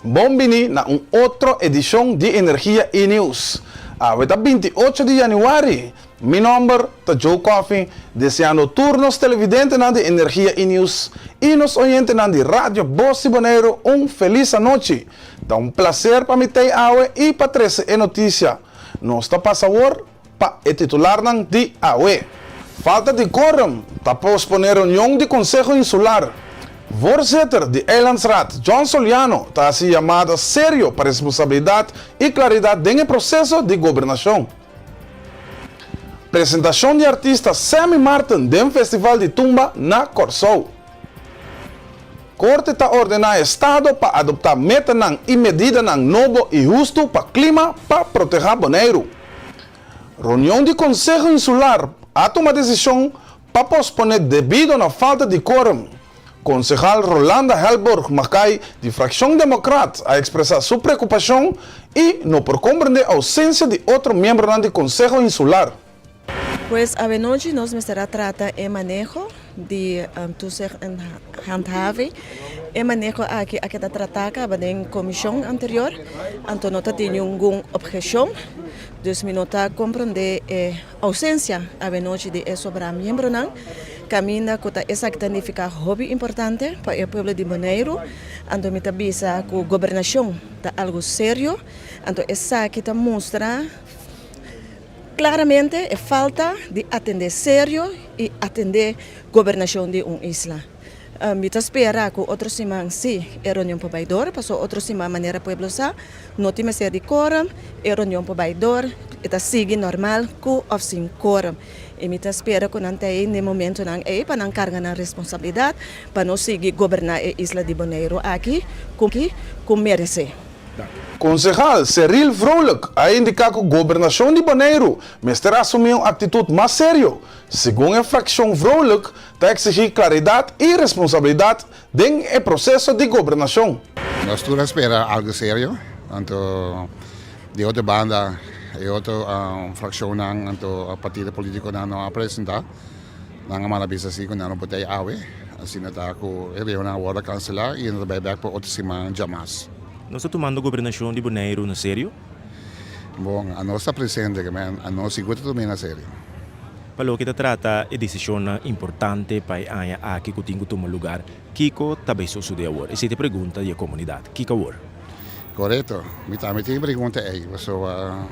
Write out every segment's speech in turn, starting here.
Bon bini na un otro edishon di Energia i News. Awe ta 28 di yanüari. Mi nòmber ta Joe Coffin, deseando tur nos televidentenan di Energia i News i nos oyentenan di Radio Bos di Boneiru un felis anochi. Ta un plaser pa mi tei awe i pa trese e notisia. Nos ta pasa awor pa e titularnan di awe. Falta di quorum ta posponé reunion di Konseho Insular. Voorzitter di Eilandsraad John Soliano ta hasi yamada serio pa responsabilidat i klaridat den e proseso di gobernashon. Presentashon di artista Sammy Martin den Festival di Tumba na Kòrsou. Korte ta ordená Estado pa adoptá metanan i medidanan nobo i hustu pa klima pa protehá Boneiru. Reunion di Konseho Insular a tuma desishon pa posponé debido na falta di quorum. Konsehal Rolanda Helborg Mackay di Frakshon Demokrat a ekspresá su preokupashon i no por komprendé ousensia di otro miembronan di Konseho Insular. Pues awenochi nos mester a trata e maneho di toezicht en handhaving. E maneho aki a keda tratá kaba den komishon anterior, anto no ta tin ningun obheshon. Dus mi no ta komprondé e ousensia awenochi di e sobrá miembronan, kaminda ku ta esaki ta nifiká hopi importante pa e pueblo di Boneiru. Anto mi ta bisa ku gobernashon ta algu serio, anto esaki ta mustra. Claramente e falta di atende serio y atende gobernacion di un isla. Mi ta spera cu otro siman si e reunion por bay door, pasobra otro siman manera pueblo sa no tin mester di quorum, e reunion por bay door, e ta sigui normal cu of sin quorum. Y mi ta spera cu nan ta ey n'e momentonan ey pa nan carga nan responsabilidad pa nos sigui goberna e isla di Boneiru aki cu merece. Konsehal Cyril Vrolijk a indiká ku gobernashon di Boneiru mester asumí un aktitut mas serio. Segun e frakshon Vrolijk ta eksigí klaridat i responsabilidat den e proseso di gobernashon. Nos tur a spera algu serio, anto di otro banda e otro frakshonnan anto partido politikonan no a presentá. Nan a manda bisa si ku nan no por ta ei awe, asina ta ku e reunionnan a wòrdu kanselá i nan ta bai bèk pa otro siman djamas. Nos ta tumando gobernashon di Boneiru na serio? Bon, anos ta presente, men anos sigur ta tum'é na serio. Pa loke ta trata e desishonnan importante pa e aña aki ku tin ku tuma lugar, kiko ta bai sosodé awor? Esei ta e pregunta di e komunidat. Kiko awor? Korekto, mi tambe tin e pregunta ei, pasobra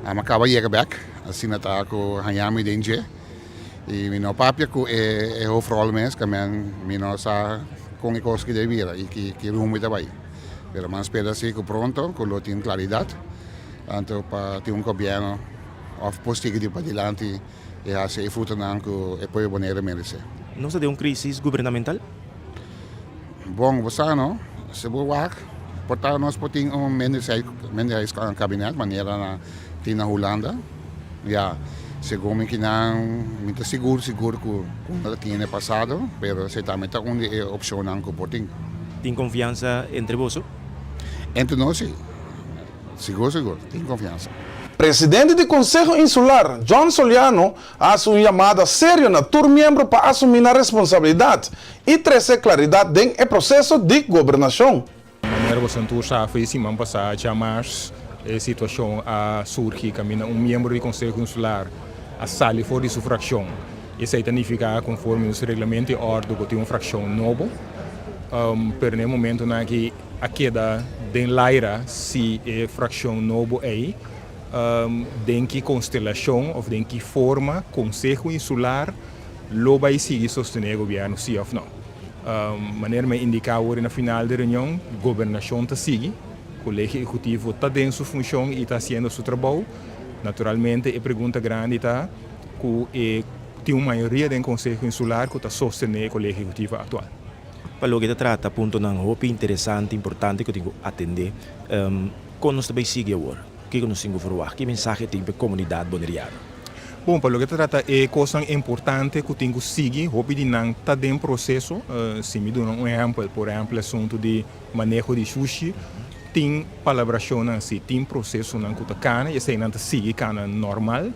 ami a kaba yega bèk, asina ta ku haña mi den dje. I mi no papia ku e hoofdrol mes, ka men mi no sa kon e kos ki debe bira i ki rumbo e ta bai. Pero mi a spera si ku pronto ku lo tin klaridat, anto pa tin un gobièrnu òf por sigui di padilanti i hasi e frutonan ku e pueblo Boneiru meresé. Nos ta den un krisis gubernamental? Bon, bo sa no, si bo wak, por ta nos por tin un minderheidskabinet manera na tin na Hulanda. Ya, segun mi kinan, mi ta sigur sigur ku no ta tin en e pasado, pero esei tambe ta un di e opshonnan ku por tin. Tin konfiansa entre boso? Entre nos si. Sigur sigur, tin konfiansa. Presidente di Konseho Insular, John Soliano, a hasi un yamada serio na tur miembro pa asumí nan responsabilidat i trese klaridat den e proseso di gobernashon. Manera boso tur sa for e siman pasá djamars e situashon a surgi kaminda un miembro di Konseho Insular a sali for di su frakshon. Esei ta nifiká konforme nos reglamento i òrdu ku tin un frakshon nobo. Pero na e momentunan aki a keda den laira si e frakshon nobo ei den ki konstelashon òf den ki forma Konseho Insular lo bai sigui sostené e gobièrnu si òf nò. Manera mi a indiká awor na final di reunion, gobernashon ta sigui, Kolegio Ehekutivo ta den su funshon i ta hasiendo su trabou. Naturalmente e pregunta grandi ta ku e tin un mayoria den Konseho Insular ku ta sostené e Kolegio Ehekutivo aktual. Pa loke ta trata puntonan hopi interesante, importante ku tin ku atendé. Kon nos ta bai sigui awor? Kiko nos tin ku ferwagt? Ki mensahe tin pa e komunidat boneriano? Bon, pa loke ta trata e kosnan importante ku tin ku sigui, hopi di nan ta den proseso. Si mi duna un ehèmpel, por ehèmpel asuntu di maneho di shushi, tin palabrashonnan si, tin prosesonan ku ta kana i eseinan ta sigui kana normal.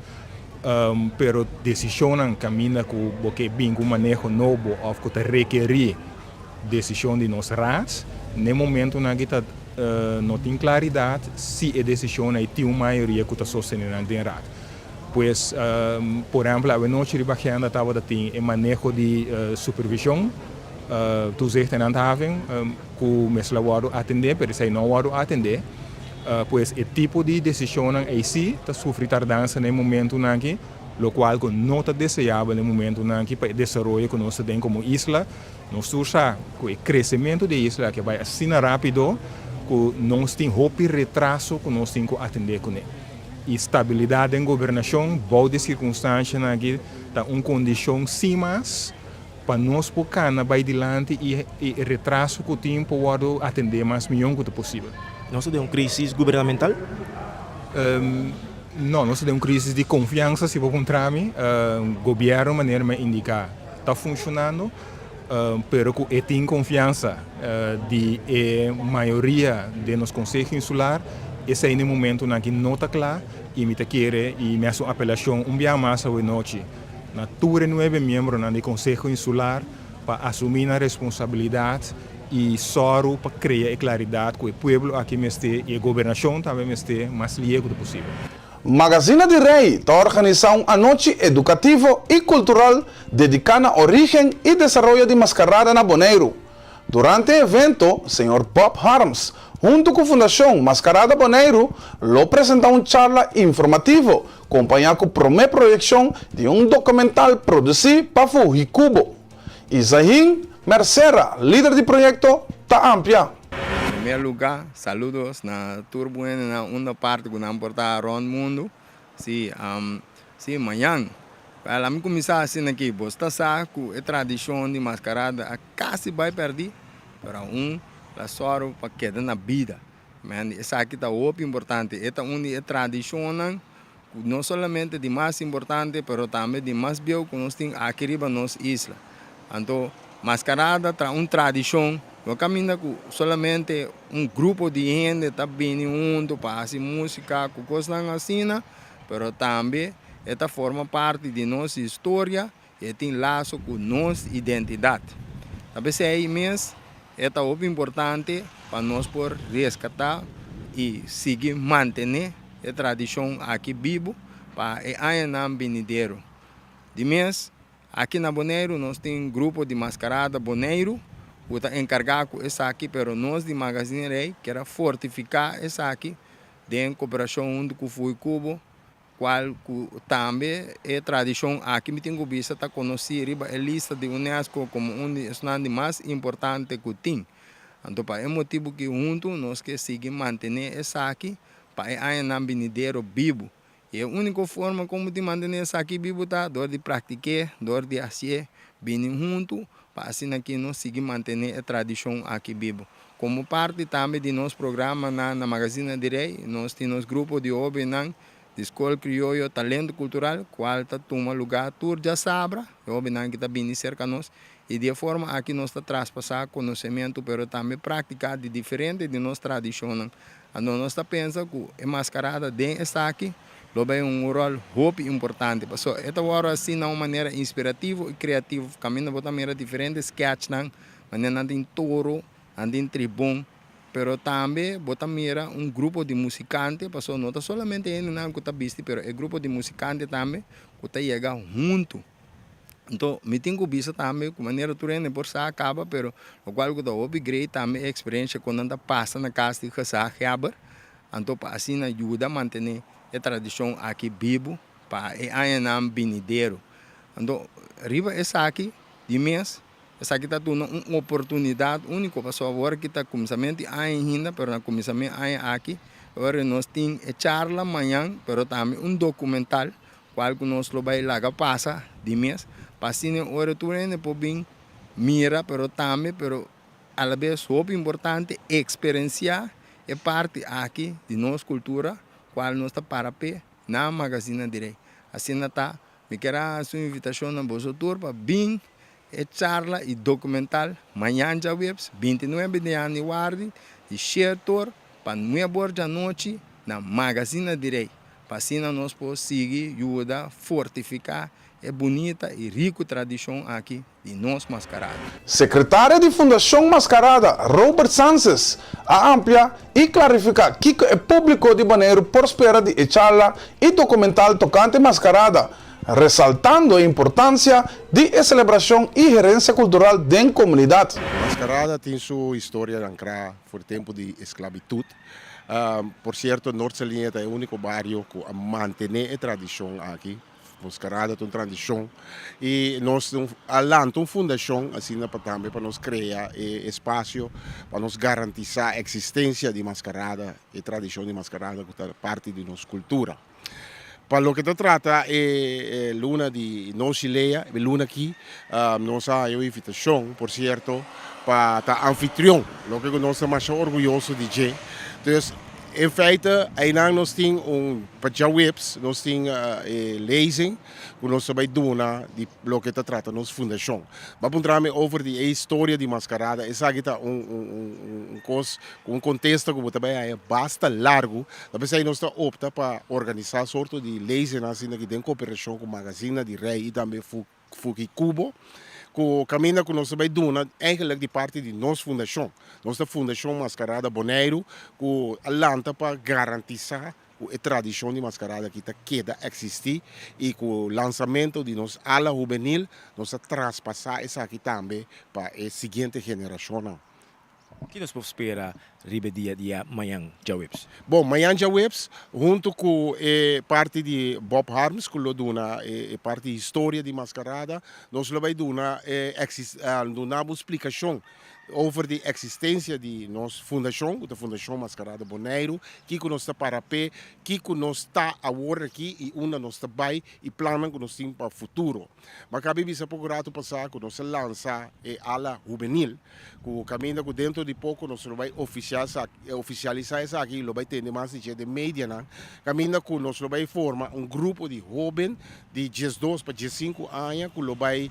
Pero desishonnan kaminda ku bo ke bin ku maneho nobo òf ku ta rekerí desishon di nos raad, n'e momentunan aki ta. no tin klaridat si e desishon ei tin un mayoria ku ta sostené nan den Raad. Pues, por ehèmpel awenochi riba agenda tabata tin e maneho di supervishon, toezicht en handhaving, ku mester a wòrdu atendé, pero esei no a wòrdu atendé. Pues e tipo di desishonnan ei sí ta sufri tardansa na e momentunan aki, lokual ku no ta deseabel na e momentunan aki pa e desaroyo ku nos ta den komo isla. Nos tur sa ku e kresementu di e isla aki a bai asina rápido ku nos tin hopi retraso ku nos tin ku atendé kuné. I stabilidat den gobernashon bou di e sirkunstanshanan aki ta un kondishon sin mas pa nos por kana bai dilanti i e retraso ku tin por wòrdu atendé mas mihó ku ta posibel. Nos ta den un krísis gubernamental? No, nos ta den un krísis di konfiansa si bo puntra mi. Gobièrnu manera mi a indiká ta funshonando, pero ku e tin konfiansa di e mayoria den nos Konseho Insular, esei na e momentunan aki no ta kla i mi ta kere i mi hasi un apelashon un bia mas awenochi na tur e nuebe miembronan di Konseho Insular pa asumí nan responsabilidat i sòru pa krea e klaridat ku e pueblo aki mester i e gobernashon tambe mester mas lié ku ta posibel. Magazina di Rei ta organisá un anochi edukativo i kultural dediká na orígen i desaroyo di maskarada na Boneiru. Durante e evento, señor Bob Harms, huntu ku Fundashon Maskarada Boneiru, lo presentá un charla informativo kompañá ku promé proyekshon di un dokumental produsí pa Fuhikubo. Izahin Mercera, lider di proyekto, ta amplia. Primer lugar, saludos na tur buena na unda parti ku nan por ta rond mundu. Sí, sí, mañan. Wel, ami kuminsá asina aki. Bo ta sa ku e tradishon di maskarada a kasi bai pèrdí, pero aun la sòru pa keda na bida. Men, esaki ta hopi importante. E ta un di e tradishonnan ku no solamente di mas importante, pero tambe di mas bieu ku nos tin aki riba nos isla. Anto, maskarada ta un tradishon, no kaminda ku solamente un grupo di hende ta bini huntu pa hasi músika ku kosnan asina, pero tambe e ta forma parti di nos historia i e tin laso ku nos identidat. Ta p'esei mes e ta hopi importante pa nos por reskatá i sigui mantené e tradishon aki bibu pa e añanan binidero. Di mes, Aki na Boneiru nos tin grupo di Maskarada Boneiru ku ta enkargá ku esaki pero nos di Magazine Rei kier a fortifiká esaki den koperashon huntu ku Fuikubo kual ku tambe e tradishon aki mi tin ku bisa ta konosí riba e lista di UNESCO komo un di esnan di mas importante ku tin. Anto pa e motibu ki huntu nos ke sigui mantené esaki pa e añanan binidero bibu. I e úniko forma kon bo tin mantené esaki bibu ta dor di praktik'é, dor di hasié bini huntu pa asina ki nos sigui mantené e tradishon aki bibu. Komo parti tambe di nos programanan na Magazina di Rei, nos tin nos grupo di hóbennan di Skol Krioyo Talento Kultural, kual ta tuma lugá tur djasabra. E hóbennan ki ta bini serka nos i di e forma aki nos ta traspasá konosementu pero tambe práktika di diferente di nos tradishonnan. Anto nos ta pensa ku e maskarada den esaki lo bai un ròl hopi importante pasobra e ta wòrdu hasi na un manera inspirativo i kreativo kaminda bo ta mira diferente skèchnan manera nan tin toro, nan tin tribon pero tambe bo ta mira un grupo di musikante pasobra no ta solamente hendenan ku ta bisti pero e grupo di musikante tambe ku ta yega huntu. Anto mi tin ku bisa tambe ku manera tur hende por sa kaba pero lokual ku ta hopi great tambe e eksperensha ku nan ta pasa na kas di gezaghebber anto pa asina yuda mantené e tradishon aki bibu pa e añanan binidero. Anto riba esaki di mes esaki ta duna un oportunidat úniko pasobra awor ki ta kuminsamentu di aña ainda pero na kuminsamentu di aña aki ora nos tin e charla mañan pero tambe un dokumental Cual cu nos lo bay laga pasa di mes pa asina e ora tur hende por bin mira pero tambe pero alabes hopi importante experiencia e parti aki di nos cultura cual nos ta para p'e na Magazina di Rey. Asina ta mi kier a haci un invitacion na boso tur pa bin e charla y documental mañan djaweps 29 di januari di shiertor pa nuebe or djanochi na Magazina di Rey. Pa asina nos por sigui yuda fortifiká E bunita i riku tradishon aki di nos maskarada. Sekretario di Fundashon Maskarada, Robert Sances, a amplia i klarifiká kiko e públiko di Boneiru por spera di e charla i dokumental tokante maskarada, resaltando e importansia di e selebrashon i herensia kultural den komunidat. Maskarada tin su historia ankrá for tempu di esklabitut. Por sierto, Noord Saliña ta e úniko bario ku a mantené e tradishon aki. Mascarada ta un tradishon i nos a lanta un fundashon asina pa tambe pa nos krea e espasio pa nos garantisá eksistensia di mascarada, e tradishon di mascarada ku ta parti di nos kultura. Pa loke ta trata e luna di Nos Ilea, e luna aki nos a haña un invitashon por sierto pa ta anfitrion, loke ku nos ta masha orguyoso di dje. Dus En feite einan nos tin un pa djaweps nos tin e lezing ku nos ta bai duna di loke ta trata nos fundashon. Bo a puntra mi over di e historia di Maskarada, esaki ta un un kos ku un kontesta ku bo ta bai haña basta largu, ta p'esei nos ta opta pa organisá sorto di lezingnan asina aki den koperashon ku Magazina di Rei i tambe Fuki Kubo, ku kaminda ku nos ta bai duna eigenlijk di parti di nos fundashon. Nos ta Fundashon Maskarada Boneiru ku a lanta pa garantisá ku e tradishon di maskarada aki ta keda eksistí i ku lansamentu di nos ala hubenil nos ta traspasá esaki tambe pa e siguiente generashonnan. Ki nos por spera riba e dia di mañan djaweps? Bon, mañan djaweps, huntu ku e parti di Bob Harms ku lo duna e parti historia di Maskarada, nos lo bai duna e duna bo splikashon over di eksistensia di nos fundashon, ku ta Fundashon Maskarada Boneiru, kiko nos ta para p'e, kiko nos ta awor aki i unda nos ta bai i plannan ku nos tin pa futuro. Bo a kabi bisa poko ratu pasá ku nos a lansa e ala hubenil, ku kaminda ku dentro di poko nos lo bai ofisialisá esaki i lo bai tende mas di dje den medianan, kaminda ku nos lo bai forma un grupo di hóben di diesdos pa diesinku aña ku lo bai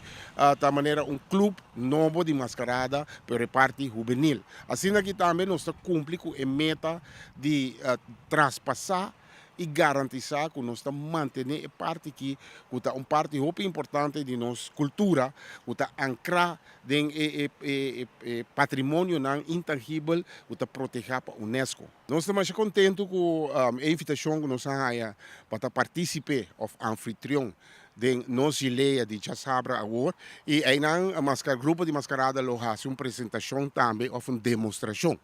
ta manera un klup nobo di maskarada pero e parti hubenil. Asina aki tambe nos ta kumpli ku e meta di traspasá i garantisá ku nos ta mantené e parti aki ku ta un parti hopi importante di nos kultura ku ta ankrá den e e patrimonionan intangibel ku ta protehá pa unesco. Nos ta masha kontentu ku e invitashon ku nos a haña pa ta partísipe òf anfitrion den nos Gilea di djasabra awor i einan grupo di maskarada lo hasi un presentashon tambe òf un demostrashon.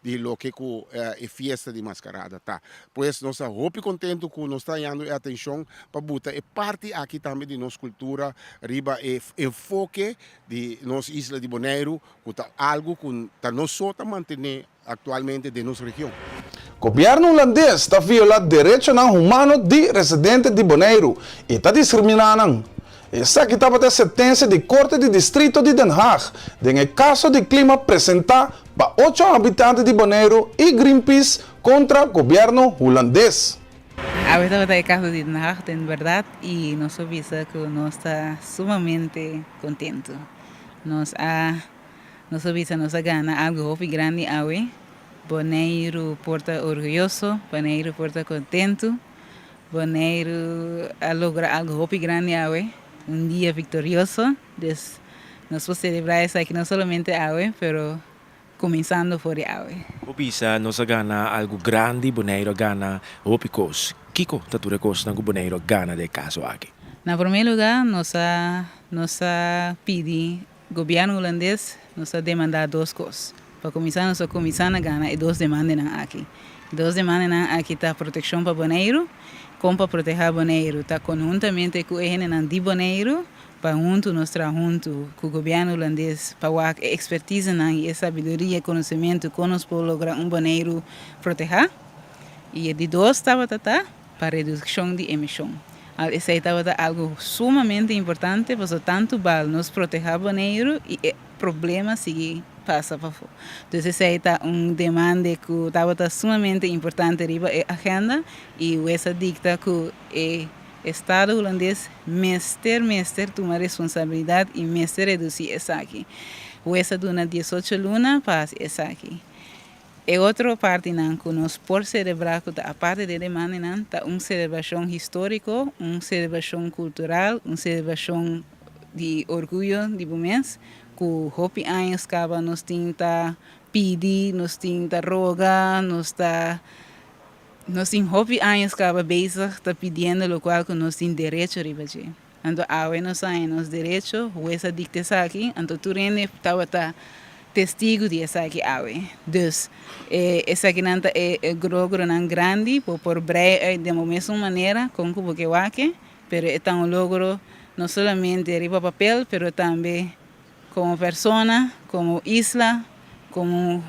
di loke ku e fiesta di maskarada ta. Pues nos ta hopi kontentu ku nos ta hañando e atenshon pa buta e parti aki tambe di nos kultura riba e enfoke di nos isla di Boneiru ku ta algu ku ta nos so ta mantené aktualmente den nos region. Gobièrnu hulandes ta violá derechonan humano di residente di Boneiru i ta diskriminá nan. Esaki tabata e sentensia di Korte di Distrito di Den Haag den e kaso di klima presentá pa ocho habitante di Boneiru i Greenpeace kontra gobièrnu hulandes. Awe tabata e kaso di Den Haag den bèrdat i nos por bisa ku nos ta sumamente kontentu. Nos a nos por bisa nos a gana algu hopi grandi awe. Boneiru por ta orguyoso, Boneiru por ta kontentu. Boneiru a logra algo hopi grandi awe, un dia viktorioso. Dus nos por selebrá esaki no solamente awe, pero kuminsando for di awe. Bo bisa nos a gana algu grandi, Boneiru a gana hopi kos. Kiko ta tur e kosnan ku Boneiru a gana den e kaso aki? Na promé lugá nos a nos a pidi gobièrnu hulandes, nos a demandá dos kos. Pa kuminsá nos a kuminsá na gana e dos demandenan aki. E dos demandenan aki ta protekshon pa Boneiru, kon pa protehá Boneiru ta konhuntamente ku e hendenan di Boneiru pa huntu nos traha huntu ku gobièrnu hulandes pa wak e ekspertisenan i e sabiduria i konosementu kon nos por logra un Boneiru protehá. I e di dos tabata ta pa redukshon di emishon. Al esei tabata algu sumamente importante pasobra tantu bal nos protehá Boneiru i e problema sigui pasa pafó. Dus esei ta un demande ku tabata sumamente importante riba e agenda i wes a dikta ku e Estado Hulandes mester mester tuma responsabilidat i mester redusí esaki. Wes a duna diesocho luna pa hasi esaki. E otro partinan ku nos por selebrá ku ta aparte di e demandanan ta un selebrashon históriko, un selebrashon kultural, un selebrashon di orguyo di bo mes ku hopi años kaba nos tin ta pidi, nos tin ta roga, nos ta nos tin hopi años kaba bezig ta pidiendo lokual ku nos tin derecho riba dje. Anto awe nos haña nos derecho, hues a dikta esaki, anto tur hende tabata testigu di esaki awe. Dus, e esakinan ta e logronan grandi, bo por brei uit den bo mesun manera kon ku bo ke wak, pero e ta un logro no solamente riba papel, pero tambe Komo persona, komo isla, komo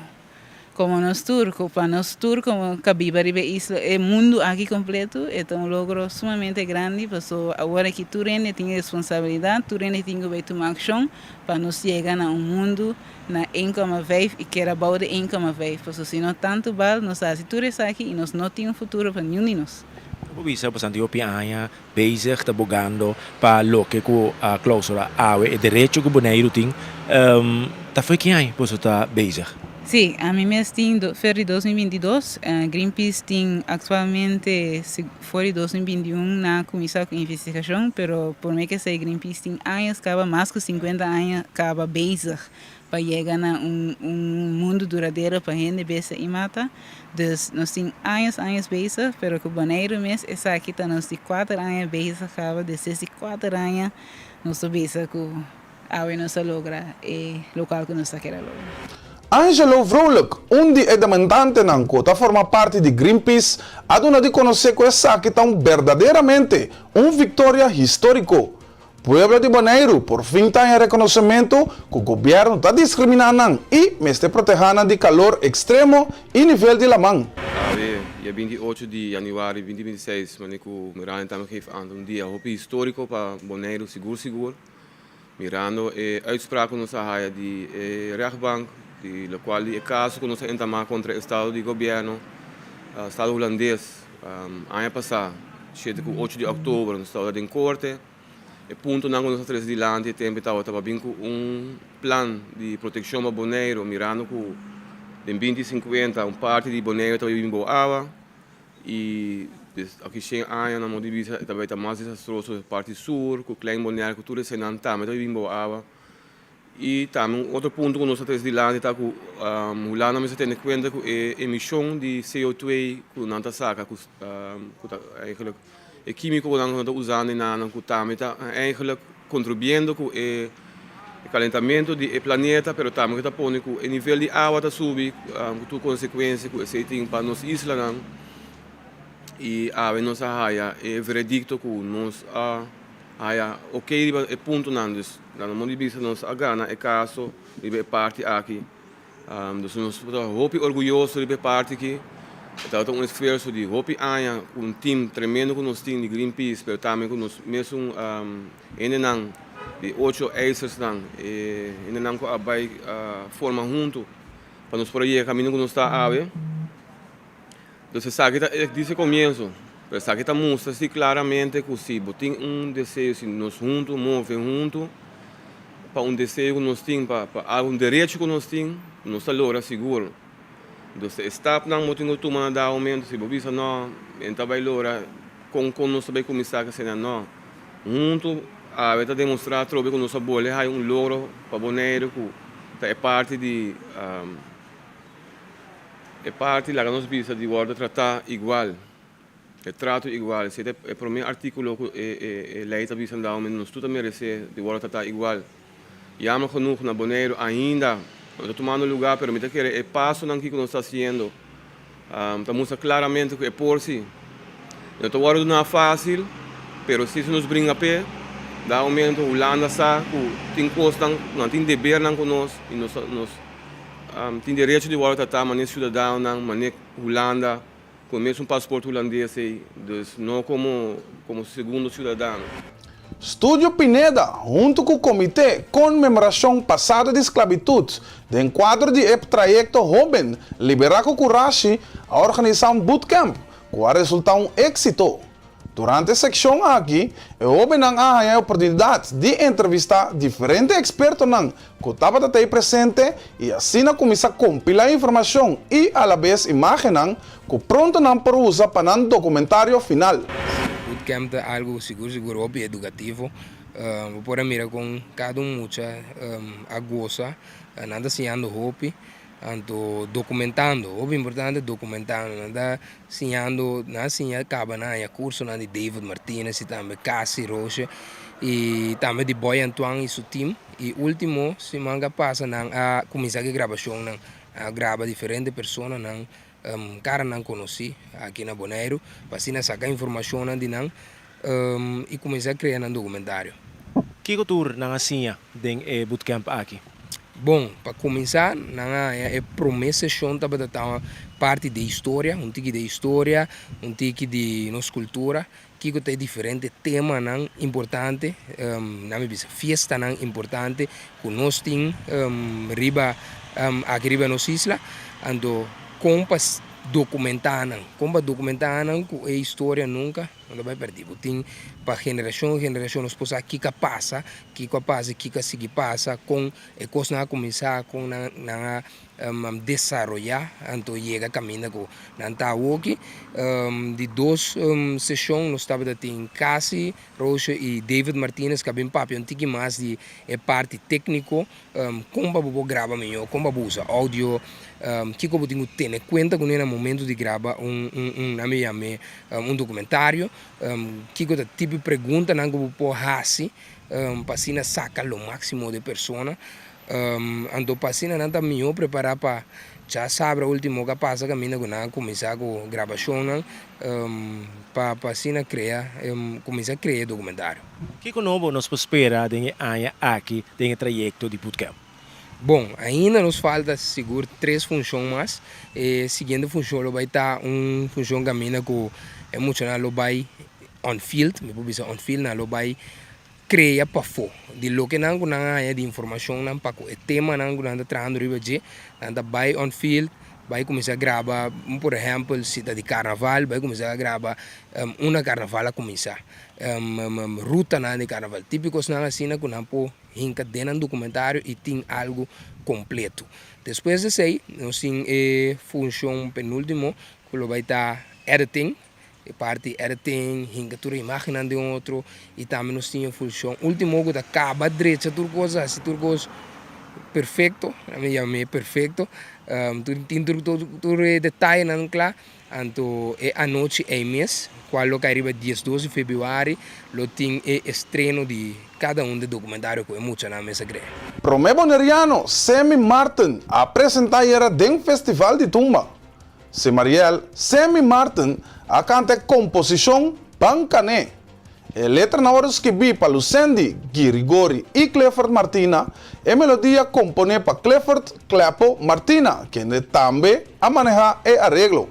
komo nos tur, ku pa nos tur komo ka biba riba e isla, e mundu aki kompleto, e ta un logro sumamente grandi pasobra awor aki tur hende tin responsabilidat, tur hende tin ku bai tuma akshon pa nos yega na un mundu na ein koma vijf i keda bou di ein koma vijf, pasobra si no tantu bal nos a hasi tur esaki i nos no tin un futuro pa niun di nos. Bo bisa bastante hopi aña Bezig ta bogando pa loke ku a klousura awe e derecho ku Boneiru tin. Ta fo'i ki aña boso ta bezig? Sí, ami mes tin for di 2022. Greenpeace tin aktualmente for di 2021 nan a kuminsá ku investigashon, pero promé ke esei Greenpeace tin años kaba, mas ku 50 aña kaba bezig pa yega na un un mundu duradero pa hende besa i mata. Dus nos tin años años bezig, pero ku Boneiru mes esaki ta nos di kuater aña bezig kaba, despues di kuater aña nos ta bisa ku awe nos a logra e lokual ku nos ta kere logra. Angelo Vrolijk, un di e demandantenan ku ta forma parti di Greenpeace, a duna di konosé ku esaki ta un berdaderamente un viktoria históriko. Pueblo di Boneiru por fin ta haña rekonosementu ku gobièrnu ta diskriminá nan i mester protehá nan di kalor ekstremo i nivel di laman. Awe, dia 28 di yanüari 2026, mane ku Miranda tambe geef aan, ta un dia hopi históriko pa Boneiru sigur sigur, mirando e uitspraak ku nos a haya di e rechtbank, di lokual di e kaso ku nos a entamá kontra estado di gobièrnu, estado hulandes, aña pasá, shete ku ocho di òktober, nos tabata den korte. E puntonan ku nos a trese dilanti e tempu tabata pa bin ku un plan di protekshon pa Boneiru, mirando ku den binti sinkuenta un parti di Boneiru ta bin bou awa i aki shen aña nan modo di bisa e ta bai ta mas desastroso e parti sur ku Klein Bonaire ku tur esenan tambe ta bin bou awa. I tambe un otro punto ku nos ta trese dilanti ta ku Hulanda mester tene kuenta ku e emishon di CO2 ku nan ta saka ku ku ta eigenlijk e kimiko ku nan ta usando i nan ku tambe ta eigenlijk kontribuiendo ku e kalentamentu di e planeta pero tambe ku ta pone ku e nivel di awa ta subi ku tur konsekuensia ku esei tin pa nos islanan i awe nos a haya e veredikto ku nos a Haya ok riba e puntonan, dus na no modo di bisa nos a gana e kaso riba e parti aki. Dus nos ta hopi orguyoso riba e parti aki. E tabata un esfuerso di hopi aña ku un team tremendo ku nos tin di Greenpeace, pero tambe ku nos mesun hendenan di ocho eisersnan, e hendenan ku a bai forma huntu pa nos por a yega kaminda ku nos ta awe. Dus esaki ta e dise komienso, pero esaki ta mustra si klaramente ku si bo tin un deseo, si nos huntu move huntu pa un deseo ku nos tin, pa pa algu un derecho ku nos tin, nos ta logra sigur. Dus e stapnan bo tin ku tuma na dado momento, si bo bisa no, mi no ta bai logra, kon kon nos ta bai kuminsá ku esei? No, huntu awe ta demostrá atrobe ku nos a bole haña un logro pa Boneiru ku ta e parti di. E parti laga nos bisa di wòrdu tratá igual, e trato igual, esei ta e promé artíkulo ku e lei ta bisa ndao nos tur ta meresé di wòrdu tratá igual. Jammer genoeg na Boneiru ainda no ta tumando lugá pero mi ta kere e pasonan ki ku nos ta hasiendo ta mustra klaramente ku e por si. No ta wòrdu duná fásil pero si si nos bringa p'e da momento Hulanda sa ku tin kosnan nan tin debernan ku nos i nos nos. Tin derecho di wòrdu tratá manera siudadanonan, manera Hulanda, ku e mesun pasport hulandes ei, dus no komo komo segundo siudadano. Studio Pineda huntu ku Komité Konmemorashon Pasado di Sklabitut den kuadro di e trayekto Hóben Liberá ku Kurashi a organisá un bootcamp ku a resultá un éksito. Durante e sekshon aki, e hóbennan a haña e oportunidat di entrevistá diferente ekspertonan ku tabata ta ei presente i asina kuminsá kompilá informashon i alabes imágennan ku pronto nan por usa pa nan dokumentario final. Bootcamp ta algu sigur sigur hopi edukativo. Bo por a mira kon kada un mucha a gosa. Nan ta siñando hopi, anto dokumentando, hopi importante dokumentando. Nan ta Siñando, nan a siña kaba nan haña kursonan di David Martinez i tambe Cassie Roosje i tambe di Boy Antoine i su team. I ultimo siman ku a pasa nan a kuminsá ku e grabashonnan. Nan a graba diferente personanan, karanan konosí aki na Boneiru pa asina saka informashonnan di nan i kuminsá krea nan dokumentario. Kiko tur nan a siña den e bootcamp aki? Bon, pa kuminsá nan a haña e promé seshon tabata ta parti di historia, un tiki di historia, un tiki di nos kultura, kiko ta e diferente temanan importante, nan mi bisa fiestanan importante ku nos tin riba aki riba nos isla, anto kon pa dokumentá nan, kon pa dokumentá nan ku e historia nunka. No ta bai pèrdí. Bo tin pa generashon en generashon nos por sa kiko a pasa, kiko a pasa i kiko a sigui pasa, kon e kosnan a kuminsá, kon nan nan a desaroyá anto yega kaminda ku nan ta awoki. Di dos seshon nos tabata tin Cassie Roosje i David Martinez ku a bin papia un tiki mas di e parti tékniko. Kon pa bo por graba mihó, kon pa bo usa audio, kiko bo tin ku tene kuenta kuné na momento di graba un un nan mi yam'é un dokumentario, kiko ta tipo di preguntanan ku bo por hasi pa asina saka lo máksimo di e persona. Anto pa asina nan ta mihó prepará pa djasabra último ku a pasa kaminda ku nan a kuminsá ku grabashonnan pa pa asina krea kuminsá krea e dokumentario. Kiko nobo nos por spera den e aña aki den e trayekto di bootcamp? Bon, ainda nos falta sigur tres funshon mas. E siguiente funshon lo bai ta un funshon kaminda ku e muchanan lo bai on field, mi por bisa on field, nan lo bai krea pafó di loke nan ku nan a haña di informashonnan pa ku e temanan ku nan ta trahando riba dje, nan ta bai on field, bai kuminsá graba, por ehèmpel si ta di karnaval, bai kuminsá graba unda karnaval a kuminsá. Rutanan di karnaval típikosnan asina ku nan por hinka den nan dokumentario i tin algu kompleto. Despues di esei nos tin e funshon penúltimo ku lo bai ta editing, e parti editing, hinka tur e imágennan den otro i tambe nos tin e funshon último ku ta kaba drecha tur kos, hasi tur kos perfekto, mi yam'é perfekto, tin tur e detayenan kla. Anto e anochi ei mes, cual lo cay riba diesdos di februari, lo tin e estreno di cada un de documentario cu e muchanan mes a crea. Prome boneriano Sammy Martin a presenta ayera den Festival di Tumba. Semariel Sammy Martin a canta e composicion Ban Cané. E letranan wòrdu skibí pa Lucendi Girigori i Clifford Martina, e melodia komponé pa Clifford Klepo Martina, kende tambe a manehá e areglo.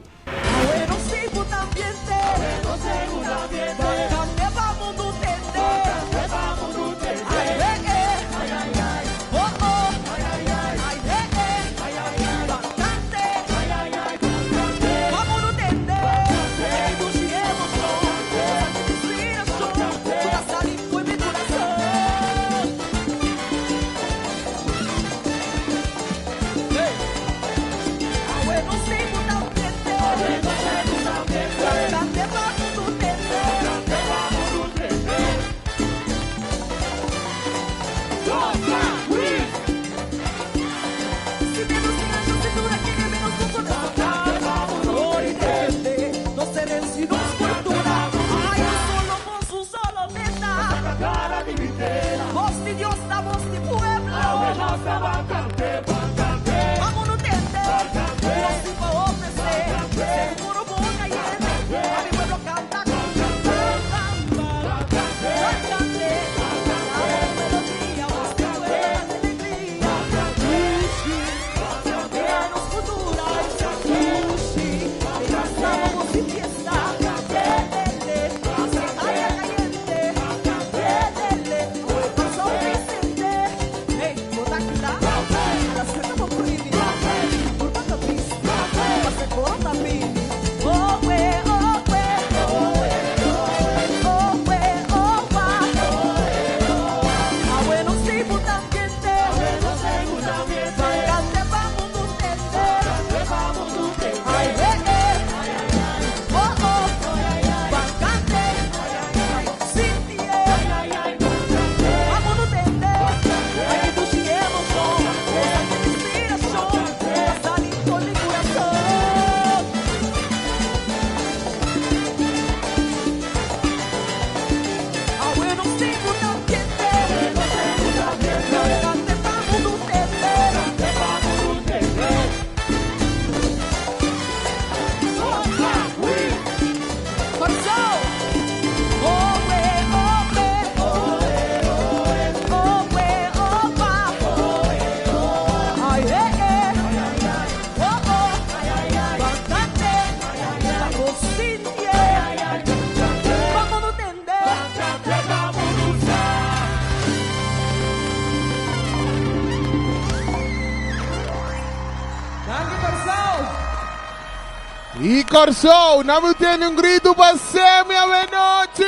I Kòrsou, nan mi tene un gritu pa Sammy awenochi!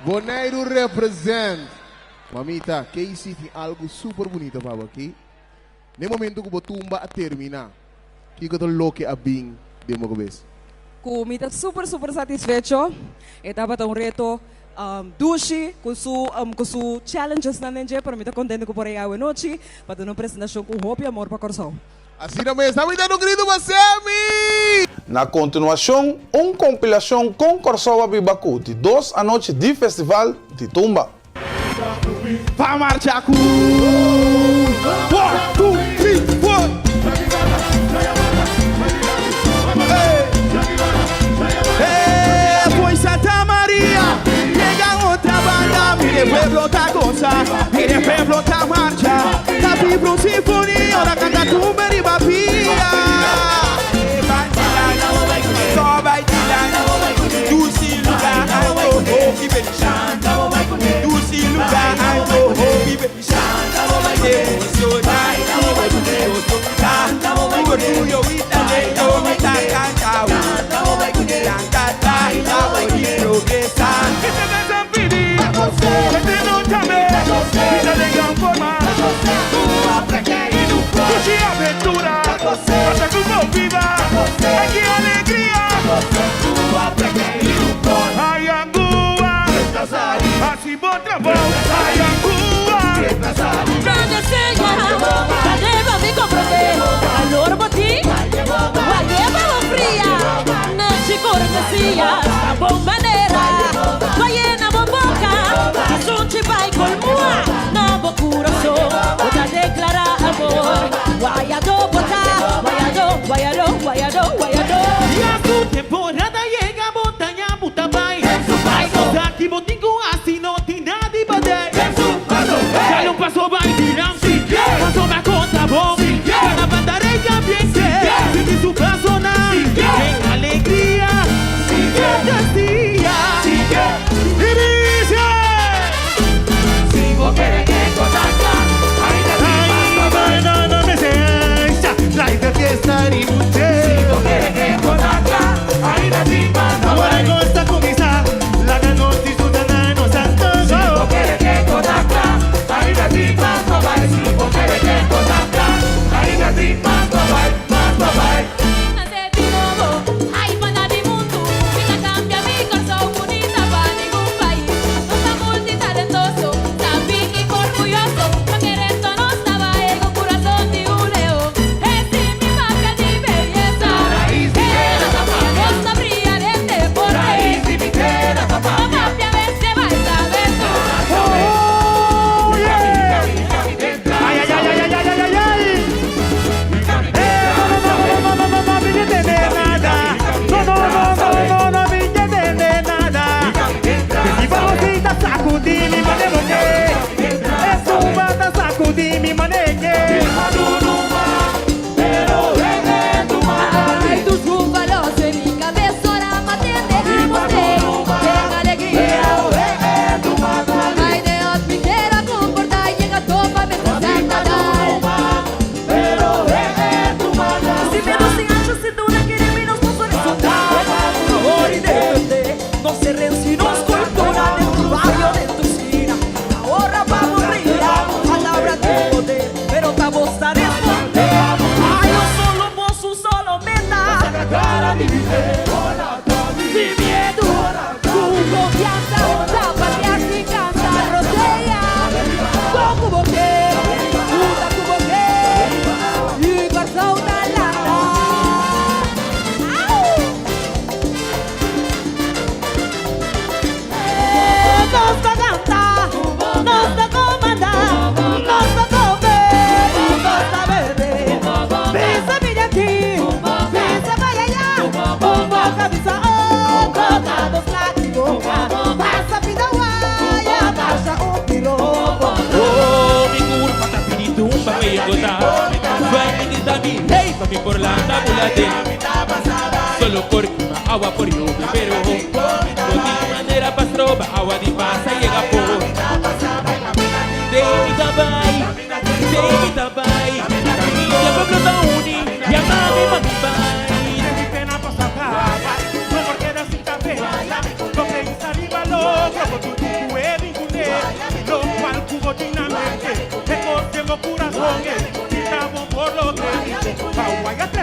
Boneiru represent! Mamita, Casey tin algu super bunita pa bo aki. N'e momento ku bo tumba a terminá, kiko ta loke a bin den bo kabes? Ku mi ta super super satisfecho. E tabata un reto dushi ku su ku su challengesnan den dje, pero mi ta kontento ku por a yega awenochi pa duna un presentashon ku hopi amor pa Kòrsou. Asina mes, nan mi ta un gritu pa Sammy! Na kontinuashon, un kompilashon kon Kòrsou a biba ku di dos anochi di Festival di Tumba. Pa marcha ku One, two, three, four Hey, foi Santa Maria Llega otra banda Mire pueblo ta goza Mire pueblo ta marcha Ta vibra un sinfonia Ora canta tumba riba pia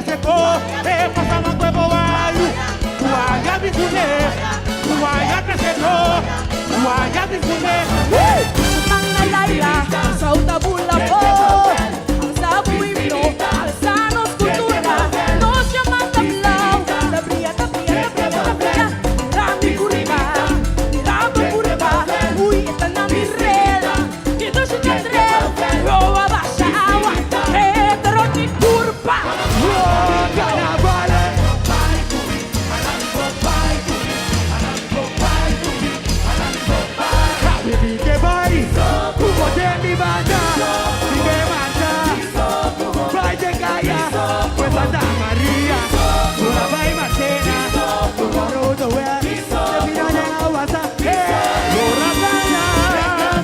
trese ko E pasa man kue bo ayu Waya bin kuné Waya trese ko Waya bin kuné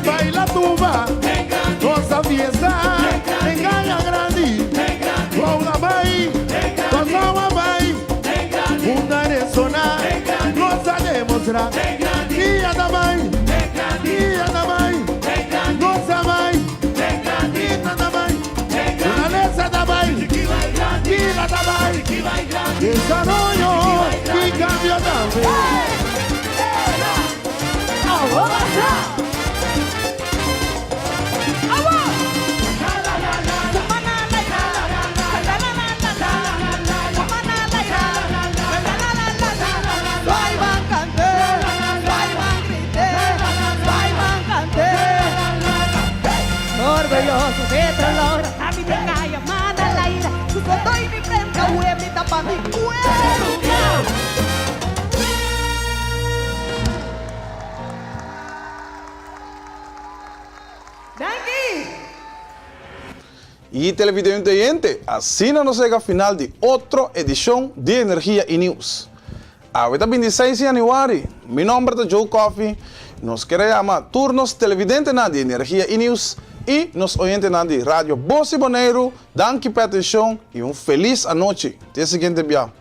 Baila tumba, goza fiesta, engaña grandi, Laura bai, goza bai, una resona, goza demostrar, dia da bai, dia da bai, goza bai, dia da bai, naturaleza da bai, vida da bai, desarrollo y cambio también. Y televidente oyente, asina nos yega final di otro edicion di Energia y Nieuws. Awe ta 26 di januari, mi nomber ta Joe Coffey, nos kier a yama tur nos televidentenan di Energia y Nieuws y nos oyentenan di Radio Bos di Boneiru, danki pa e atencion y un feliz anochi. Te siguiente bia.